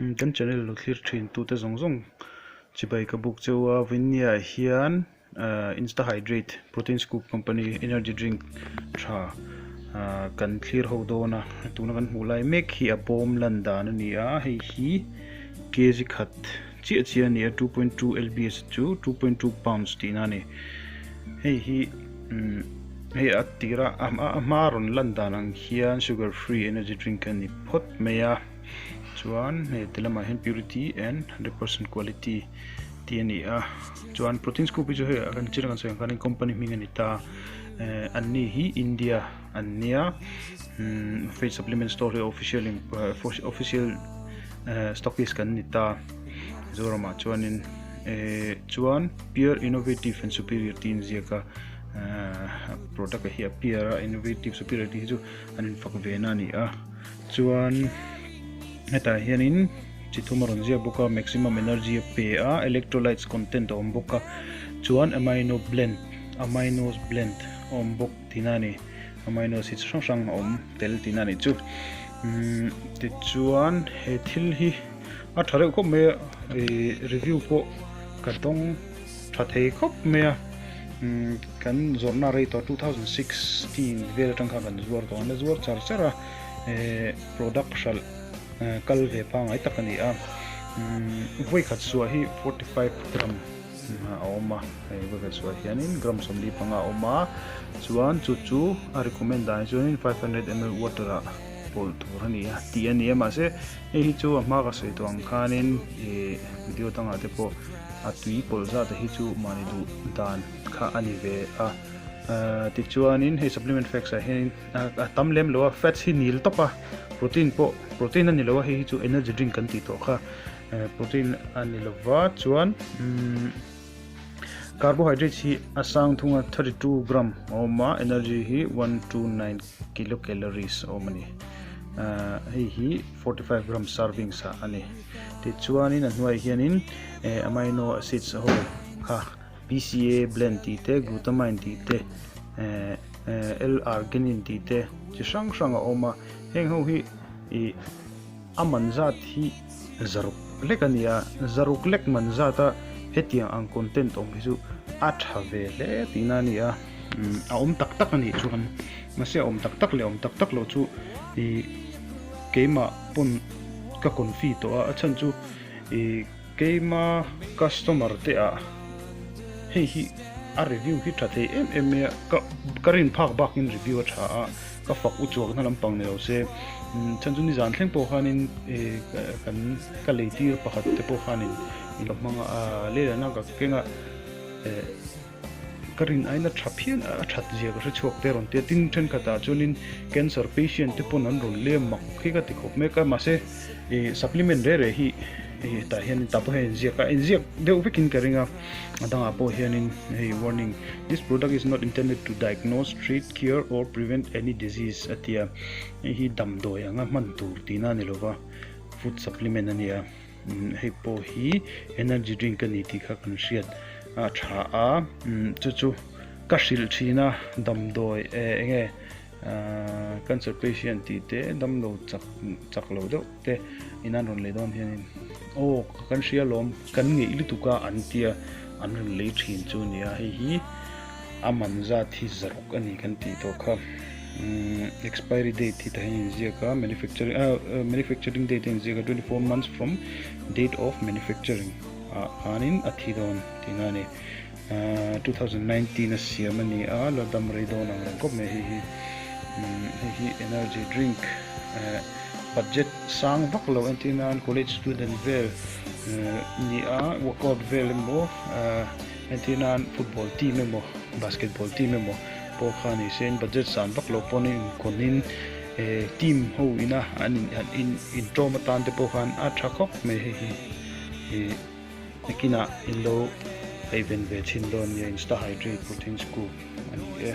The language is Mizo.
Kan channel lo thlir thin tute zawng zawng chibai ka buk cheu a Vinny ah hian Insta Hydrate Protein Scoop Company energy drink tha kan thlir ho dawn a tuna kan hmuh lai mek hi a bawm lan dan a ni a hei hi kg khat chiah chiah a ni a 2.2 lbs chu 2.2 pounds tihna a ni hei hi hei a tira a hma rawn lan dan ang hian sugar free energy drink a ni phawt mai a chuan hei ti lamah hian purity and 100% quality tih a ni a chuan protein scoop hi chu hei kan chin a kan sawi ang khanin company hming a ni ta an ni hi India an nia faith supplement store hi official in official stockist kan ni ta Mizoramah chuanin chuan pure innovative and superior tih a inziak a product hi a pure a innovative superior tih hi chu an infak ve na a ni a chuan hetah hianin chi thum a rawn ziak bawk a maximum energy a pe a electrolytes content a awm bawk a chuan amino blend aminos blend a awm bawk tihna a ni amino acids hrang hrang a awm tel tihna a nih chu umm tichuan he thil hi a tha reuh khawp mai a ih review pawh ka dawng tha thei khawp mai a umm kan zawrhna rei tawh 2016 vel atang khan kan zuar tawh a la zuar char char a eh product hralh kal ve pangngai tak a ni a umm vawikhat suah hi 45 gram a awm a hei vawikhat suah hianin gram 45 a awm a chuan chu chu a recommend dan chuanin 500 ml water ah pawlh tur a ni a tih a ni a mahse hei hi chu a hma ka sawi tawh ang khanin ih video dangah te pawh a tui pawlh zat te hi chu mahni duh dan kha a ni ve a tichuanin hei supplement facts ah hianin a tam lem lo a fats hi nil tawp a protein pawh protein a ni lo a hei hi chu energy drink kan tih tawh kha protein a ni lo va chuan carbohydrates hi a sang thung a 32 gram a awm a energy hi 129 kilocalories a awm a ni hei hi 45 gram servings ah a ni tichuanin a hnuaiah hianin amino acids ho kha BCA blend tih te glutamine tih te L-arginine tih te chi hrang hrang a awm a heng ho hi ih a man zat hi zaruk lek a ni a zaruk lek man zat a hetiang ang content awm hi chu a tha ve hle tihna a ni a a awm tak tak a nih chuan mahse a awm tak tak leh awm tak tak loh chu ih keimah pawn ka confi tawh a a chhan chu ih keima customer te ah hei hi a review hi tha thei em em mai a ka ka rin phak bakin review a tha a ka fak u chuakna lampang ni lo se chhan chu nizan thleng pawh khanin ih kan ka lei tir pakhat te pawh khanin ka hmang a lehlamah ka keng a eh ka rin aina tha phian a a that zia ka hre chhuak te rawn ti a tin thenkhatah chuanin cancer patient te pawn an rawn lem mak hi ka ti khawp mek a mahse ih supplement reh reh hi ih tah hian tah pawh hian a inziak a inziak deuh vekin ka ring a a dangah pawh hianin hei warning this product is not intended to diagnose treat cure or prevent any disease a ti a hei hi damdawi anga hman tur tihna a ni lova food supplement a ni a. Hei pawh hi energy drink a ni tih kha kan hriat a tha a chu chu ka hrilh thin a damdawi eh eng nge ahh cancer patient tih te damlo chak chak lo deuh te in an rawn lei dawn hianin aw kan hria alawm kan ngeih lutuk a an tia an rawn lei thin chu a ni a hei hi a man zat hi zaruk a ni kan tih tawh kha. Expiry date hi tah hian a inziak a manufacturing ah manufacturing date a inziak a 24 months from date of manufacturing ah khanin a thi dawn tihna a ni ah 2019 a siam a ni a la dam rei dawn ang reng khawp mai hei hi hei hi energy drink eh budget sang vak lo entir nan college student vel ni a workout vel emaw ah entir nan football team emaw basketball team emaw. Pawh kha ni se in budget san vak lo pawn in kawnin eh team ho ina an in an in intawm atan te pawh khan a tha khawp mai hei hi ih nakinah in lo ngaihven ve thin dawn nia insta hydrate protein scoop a ni e.